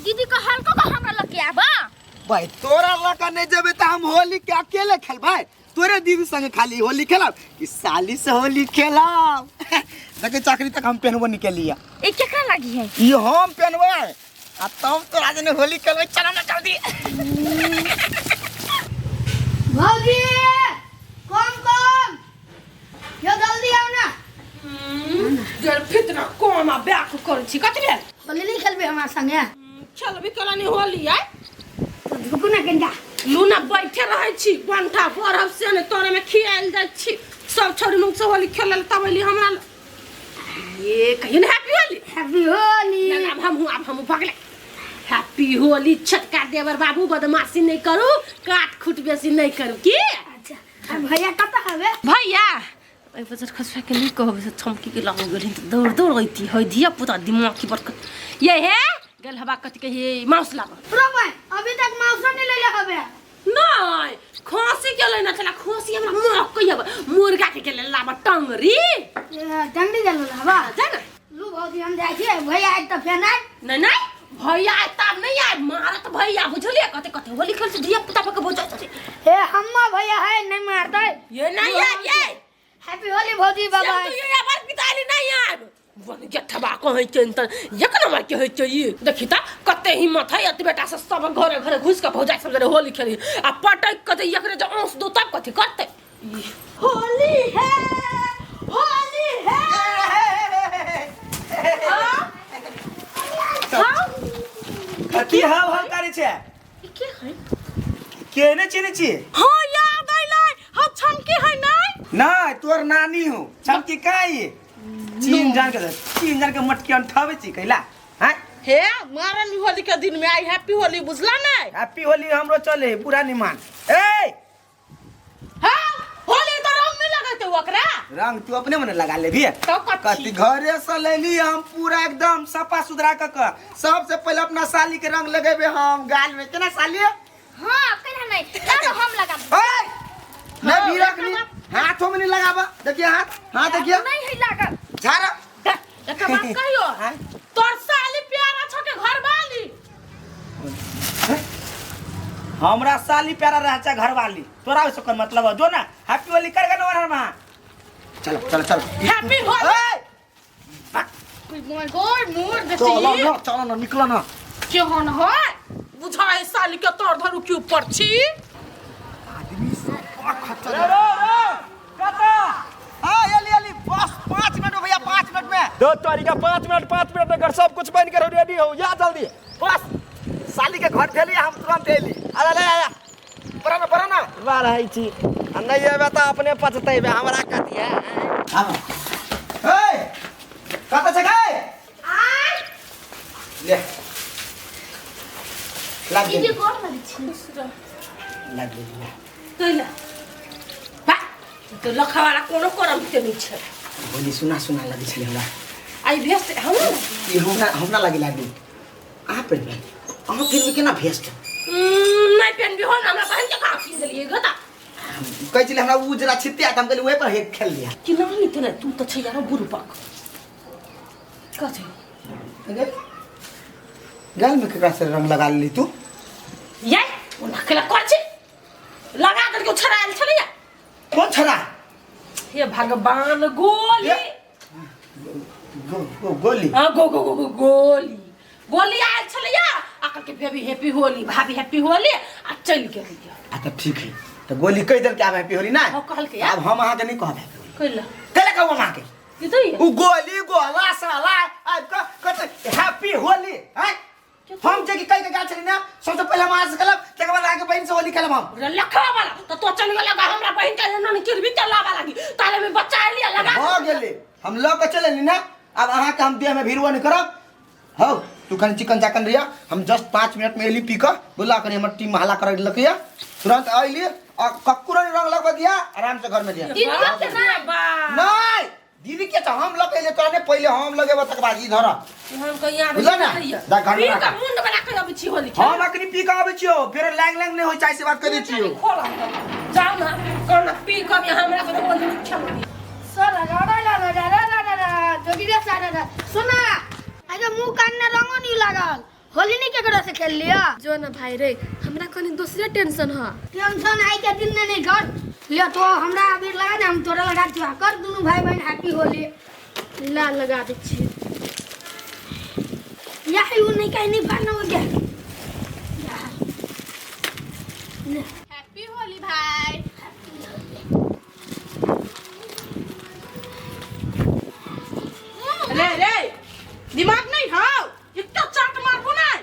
दीदी कहलको को हमरा लग के आबा। भाई तोरा लगा नहीं जेबे त हम होली के अकेले खेलबै। तोरे दीदी संगे खाली होली खेलब कि साली से होली खेलब? देखे चाकरी तक हम पहनबो निकलिया। ई केकरा लागी है? ई हम पहनबै आ तब तोरा जने होली खेलबै। चलो ना जल्दी। भौजी कम कम यो जल्दी आओ ना। जर फितना कोमा बैक कर छी कथि भेल? होली नहीं खेलबे हमरा संगे? खेलबी केला नहीं होली आय। तो झुकू ना कनिका। लूना बैठे रहै छी बंठा बरफ से ने तोरे में खियाल जाइ छी। सब छोड़ी मुंग से होली खेलल तब एली हमरा ये कहियो ने हैप्पी होली। हैप्पी होली। ना, ना, अब हमहूँ आब हमहूँ भगले हैप्पी होली। छोटका देवर बाबू बदमाशी नहीं करू, काट खूट बेसी नहीं करू की। अच्छा आ भैया कतऽ हवे? भैया ओहि बजर खसुआ के नहीं कहब से छमकी के लगो गेल तऽ दौड़ दौड़ अइती है धिया पुता दिमाग की बरकत ये हे गेल हवा कथि कहिए मांस लाब। रो भाई अभी तक मांसो नहीं लेले हवे। नहीं खांसी के लेना छला, खांसी हमरा माँ कहिए मुर्गा के गेल लाब टंगरी। ए, टंगरी गेल लाबा। जा ना। लू भौजी हम जाइ छियै, भैया आइ तऽ फेन आइ। नहीं नहीं भैया आइ तब नहीं आइ, मारत भैया बुझलिए कते कते होली खेल से धिया पुता के भोज छै। हे हम्मा भैया है नहीं मारतै। ये नहीं आइ ये। हैप्पी होली भौजी बाबा। तो ये आवाज पिताली नहीं आइ। वन गेठबा कहै छै त एक नंबर के होइ छै ई। देखी त कते हिम्मत है एत बेटा से सब घरे घरे घुस के भौजाई सब जरे होली खेली आ पटक के जे एकरे जे औंस दो तब कथी करतै। ई होली है होली है। हाँ? कथी हाव हाव करै छै? ई के है? के ने चिन्है छी? हाँ याद अइलै, हम छमकी है नै? नै तोर नानी हो छमकी काई चीन जान के चीन जान के मटकी अंठावे छी कैला हैं? हे मारल होली के दिन में आई हैप्पी होली बुझला नै? हैप्पी होली हमरो चले पूरा निमान। ए हाँ होली तो रंग नहीं लगते ओकरा। रंग तू अपने मने लगा लेबी। तो कथी? कथी घरे से लेली हम पूरा एकदम सफा सुथरा क क सबसे पहले अपना साली के रंग लगेबे हम गाल में। केना साली? हाँ केना नहीं चलो हम लगाब। ए नहीं भी रखनी हाथों में नहीं लगाबा। देखिए हाथ, हाथ देखिए। नहीं है लागल। झाड़ा। एक बात कहियो हाँ? तोर साली प्यारा छो के घर वाली? हमरा साली प्यारा रह छै घर वाली, तोरा ओइसे कोन मतलब है? जो ना हैप्पी होली कर ना वहाँ। चलो चलो चलो happy Holi. A! My God मोर चलो देखी। ना चलो ना निकलो ना। केहन है बुझाए साली के तोर धरू के ऊपर छी। आदमी सब बड़ खच्चर है। रो रो कता? हाँ, एली, एली, बस 5 मिनट में भैया, 5 मिनट में। दो तारीख का 5 मिनट, 5 मिनट में घर सब कुछ बन के रेडी हो या जल्दी। बस साली के घर भेली हम तुरंत एली। अरे ले आया। परा ना, परा ना। वाह रहै छी। आ नहीं एबे त अपने पचतै बे, हमरा कथी है। हाँ। ए, कता छै गै? आय। ले। लाग दीदी गेली। गोर लगै छी। लाग गेली, ले। कैला? बा, तो लखवाला कोनो करम के नहीं छै। बोली सुना सुना लगै छलै हमरा। आई भेस हम ई हमरा हमरा लागी लागी। अहाँ पहिरबै? अहाँ पहिरबै केना भेस्ट? नहीं पहनबी हो ना, हमरा बहन के कहाँ कीन देलियै गता? कहै छलै हमरा उजरा छित्ते आ त हम कहलियै ओहे पर हे खेल लिया। कि ना नहीं तेना तू त छै यार बुढ़ पाक। कथी? गल गल में केकरा से रंग लगा लेली तू? ये ओना केला कर छै। लगा देलकै छड़ायल छलैया। कौन छड़ा? हे भगवान गोली। ये। गो, गो, गोली। हाँ, गो, गो, गो, गो, गोली। गोली आयल छलैया आ कहलकै बेबी हैप्पी होली भाभी हैप्पी होली आ चलि गेलियै। अच्छा ठीक है तो गोली कहि देलकै आब हैप्पी होली ना? हाँ, कहलकै। आब हम अहाँके नहि कहब हैप्पी होली। कैला? कैला कहू हम अहाँके? की दैया? उ गोली गोला साला आब कहतै हैप्पी होली हैं? हम जे कि कहि के गेल छली ना सबसे पहिले हम अहाँ से खेलब तकर बाद अहाँके बहिन से होली खेलब हम। रे लखवा वाला तो तो चल गेल हमरा बहिन के नन किरबी चलावा लागी ताले में बच्चा एलिया लगा भऽ गेलै हम लऽ के चल एली ना आब अहाँके हम देह में भिड़बो नहि करब। हौ तू कनि चिकन चाकन रहिया हम जस्ट 5 मिनट में एली पी कऽ बोला कनि हमर टीम हल्ला करऽ लकैया तुरंत अयली आ ककरो नहि रंग लगबऽ दिया आराम से घर में दिया। दीदी के ना नहीं दीदी के तऽ हम लगेले तोरा नहि पहिले हम लगेबो तकर बाद ई धर। हम कहिया आबै बुझल ने? दा घर में पी राख। कऽ मुंड बना के अबै छी होली खेले। हम अखनी पी कऽ अबै छियौ फेर लैंग लैंग नहि होइ छै से बात करै छियौ। खोल हम जाउ ना कोना पी कऽ अभी हमरा से होली नहि खेलबै। सर, रा, रा, रा, रा, रा, रा, रा, रा, जोगी रे, सा, रा, रा। सुना, अरे मुंह कान में रंगो नहीं लागल होली नहीं केकरो से खेल लिया। जो ना भाई रे, हमरा कनी दूसरे टेंशन ह। टेंशन आई के दिन में नहीं कर लिया तो हमरा अबीर लगा दे, हम तोरा लगा दियो। कर दुनू भाई बहन हैप्पी होली। ला लगा दै छी। या you नहीं कहीं नहीं फाड़ना हो गया। हैप्पी होली भाई। रे रे दिमाग नहीं हाउ, एकटा चाट मारबो नहीं।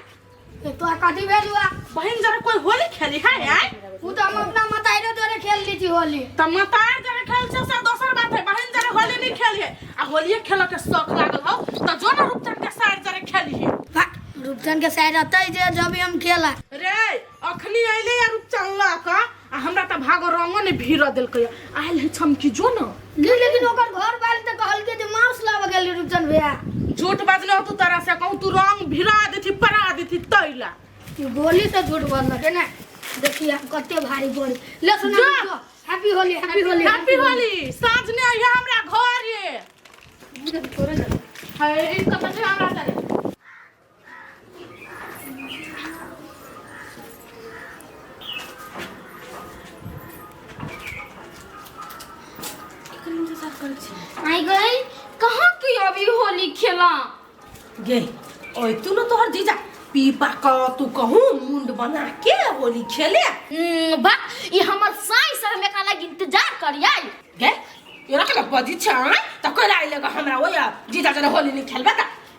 तो कथी भेल हुआ? बहन जरा कोई होली खेली है यार? उ तो हम अपना मताइरो तोरे खेल ली थी होली। त मतार जरा खेल छै से दोसर बात है, बहन जरा होली नहीं खेली है। आ होलिये खेल के शौक लागल हो त जो ना रूपचंद के साइड जरा खेली है। रूपचंद के साइड रहतै जे जब हम खेला। रे अखनी अइले या रूपचंद ल क आ हमरा त भागो रंगो ने भीड़ देलकै। आयल है छमकी जो न। लेकिन ओकर घर वाले त कहलकै जे मांस लाबऽ गेल रूपचंद भैया। झूठ बाजले हो तू तोरा से कहूं, तू रंग भिरा देथी परा देथी तैला। ई गोली से झूठ बोललकै ने। देखिए कते भारी पड़ी। ले सुना happy Holi happy Holi happy Holi. साँझ ने आइए हमरा घर ये। तोरे जा है ई कत छै हमरा तरे। आई गई कहाँ की अभी होली खेला गे ओए तू न तोहर जीजा पीपा क तू कहूं मुंड बना के होली खेले। बा ई हमर साई से हम एकरा लागी इंतजार करियै। गे एरा के बजी छै त कोइ आइ लेगा हमरा ओय जीजा जरे होली नहीं खेलबे त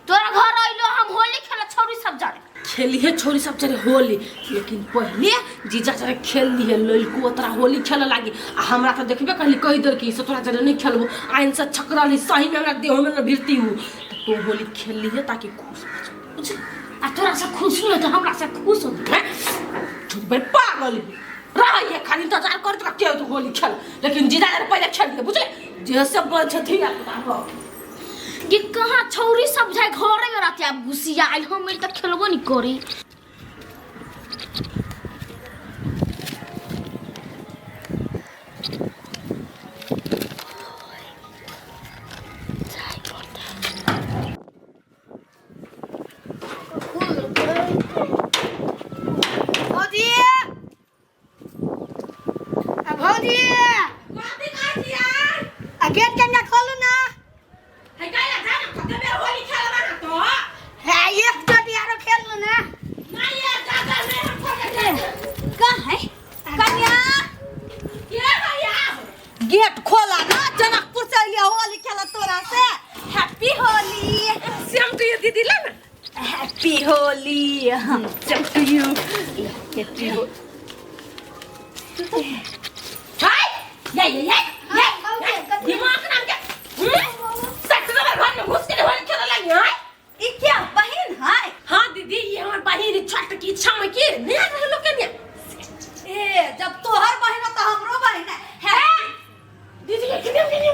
तोरा घर अइलो हम होली खेला छोरी सब जाने खेली है छोरी सब जरे होली, लेकिन पहले जीजा जरे खेल ली है ललकू तोरा होली खेले लागी। आ हमरा त देखबे कहली कहि देल कि से तोरा जरे नहीं खेलबो आइन से छकरली सही में हमरा देह में न भिरती हूं त तू होली खेल ली है ताकि खुश हो जाओ बुझली। आ तोरा से खुश हो त हमरा से खुश हो तू बड़ पागल रह ये खाली इंतजार कर तोरा के तो होली खेल, लेकिन जीजा जरे पहले खेल ले बुझले जे सब छथि यार ये कहाँ छौरी सब जाए घरे में रहते अब घुसिया आइल हम मिल तक खेलबो नहीं करी। भौजी आ भौजी कथी कहै छी यार? आ गेट कनिया खोलू ना। है काला जा ना कते बेर होली खेलबा ना तो है एक चोटी आरो खेल लू ना। नहीं यार दादा नहीं हम खोल के कहाँ है कन्या? के भैया गेट खोला ना, जनकपुर से अलिया होली खेला तोरा से। Happy Holi. Same to you दीदी ला ना। Happy Holi. Same to you. Happy Holi. हाय ये ये ये दिमाग नाम के सच में घर में घुस के होली खेले लगी है। ई क्या बहन है? हां दीदी ये हमर बहिन छोट की इच्छा में के नहीं रहलो के ने। ए जब तोहर बहन त हमरो बहन है। दीदी के किने किने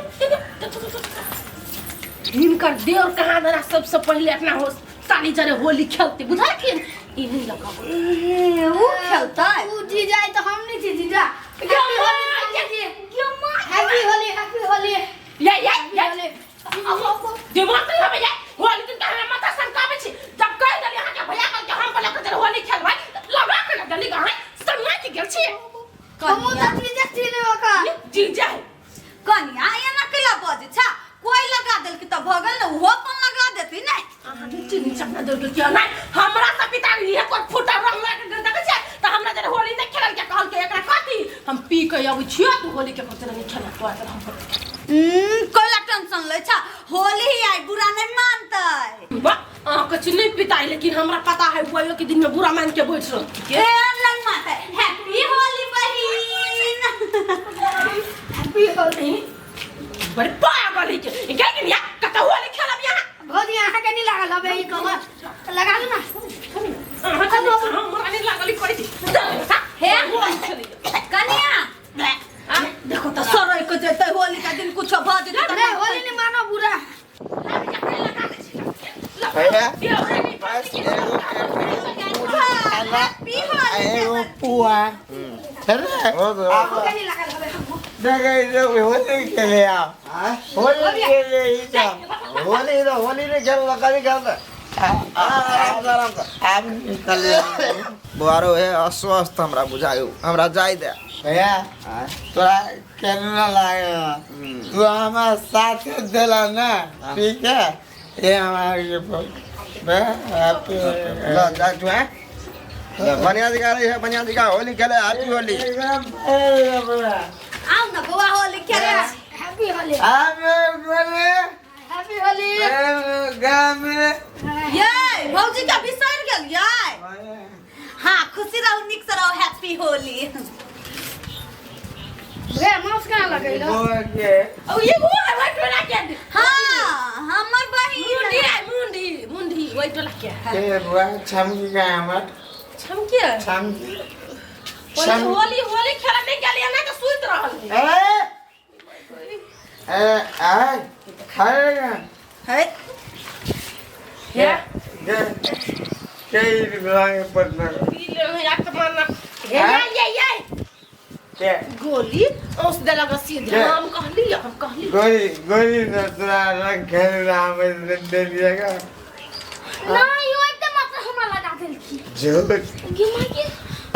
हिनकर देवर कहाँ दरा सबसे पहले अपना हो साली जरे होली खेलते बुझलखिन। ई नहीं लगाबो ए ऊ खेलतै ऊ जीजा है तो हम नहीं छी जीजा। Happy Holi happy Holi. ये ये ये दिमाग नहीं हवे ये होली दिन हमरा माथा सनकाबै छी जब कहि देली अहाँ के भैया कह के हम बोला के होली खेलबै लगा के न देली गाय सन्ना के गेल छी। हम त जीजा छी ने ओका जीजा है कन्या एना केला बजै छ? कोई लगा देलकी त भगल न, उहो अपन लगा देती नै। अहाँ नीचे नीचे अपना देल के नहीं हमरा से पिता ये कोई फूटा रंग लगा के देखै छै त हमरा जरे होली नहीं खेलल के कहल के एकरा कथी हम पी के अबै छियो त होली के कोते नहीं खेलल तो हम कोइला टेंशन लै छ? होली ही आई बुरा नहीं मानतै। वाह अहाँ के नहीं पिताई, लेकिन हमरा पता है बुआइयो के दिन में बुरा मान के बैठ रहत के ए नहीं मानतै। हैप्पी होली बहिन। हैप्पी होली। बड़ी पागल है के गेल कि या कत होली खेलब यहाँ। भौजी अहाँ के नहीं लागल हबे ई कवर लगा लू ना। अहाँ के हमरा नहीं लागल करै छी हे होली खेलै कन्या देखो त सरई के जैतै होली का दिन कुछ भ जेतै त अरे होली नहीं मानो बुरा। बस एगो हैप्पी होली। एगो पुआ अरे के नहीं लागल हबे हमहू। देखै होली खेले आ होली खेले ई सब होली तो होली नहीं खेल कभी खेलता। आराम से आराम से आब निकल बुआरो हे अस्वस्थ हमरा बुझायो हमरा जाय दे भैया तोरा केना लागे तू हमारा साथ देला ना ठीक है ये हमारे हैप्पी ल जा तू हैं बढ़िया दिखा रही है बढ़िया दिखा होली खेले हैप्पी होली आउ न बौआ होली खेले हैप्पी होली हैप्पी होली ये भौजी के बिसर गेल ये हाँ खुशी रहू निक से रहू हैप्पी होली रे मास्क कहाँ लगैलो ओ ये वो है वही टोला के हाँ हमर बहिन मुंडी है मुंडी मुंडी वही टोला के है छमके होली होली होली खेला नहीं गेलियै ना तऽ सुति रहल है है पी ले है आत्मा ना हे ये ये ये गोली औस देलक सीधे हम कहली हम कहली गोली गोली तोरा रंग खेल रहा देलिएगा नहीं ओइ त मात्र हमरा लगा देलखिन झूठ गे माय गे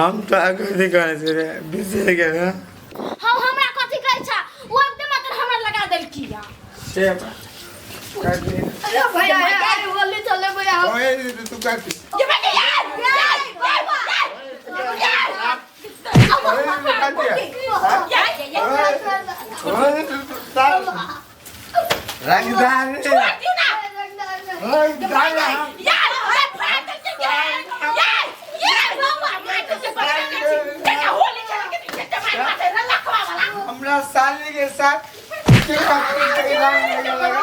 हम तो कथी करै छी रे बिसरि गेल हँ? हम हमरा कथी कहै छ ओइ त मात्र हमरा लगा देलखिन से बात कथी अरे भैया अरे होली चले भैया ओए तू कथी ये बेटी यार यार यार ओए तू कथी यार यार ओए तू तार रंगदार छोड़ दियो ना रंगदार यार अरे फाड़ दे यार यार यार बाबा मार के बचा के बेटा होली खेला के पीछे मार मार लखवा वाला हमरा साली के साथ के कथी लगा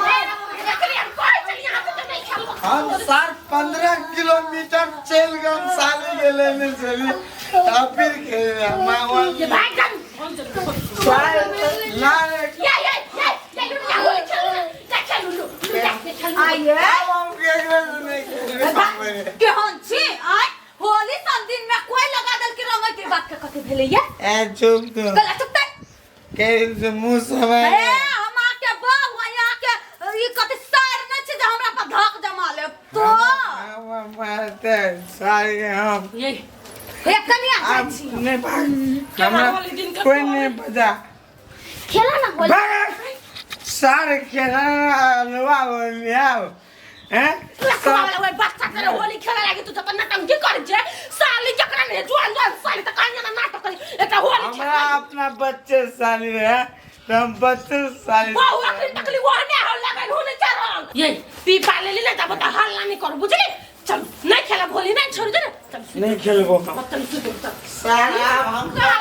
हम सार 15 किलोमीटर चल गए साली के लेने चली तब फिर खेल मामा ना आइए हम केकरो से नहीं खेलबे। केहन छी आय होली सब दिन में कोई लगा देल के रंग के बात के कथी भेलै ये ए चुप तू गला चुप के से मुंह समय ए हम आके बहु यहाँ के ई कथी सर नै छै जे हमरा पर धक जमा लेब तो हम मारते सारी हम हे कनिया जाइ अब छी नहीं भाग हमरा कोई नहीं बजा खेला ना होली भाग सारे खेला अलवा बोलिया हैं होली खेला लागी तू जब नटंकी कर जे साली जकरा ने जुआन जुआन साली त कहीं ना नाटक करी एकटा होली हमरा अपना बच्चे साली है तो हम बच्चे साली बहु अखन तकली ओहने हो लगन होने चरंग ये पी पा लेली ना तब त हल्ला नहीं कर बुझली चल नहीं खेला होली नहीं छोड़ दे ना चल नहीं खेलबो चल चल चल साला हम कहा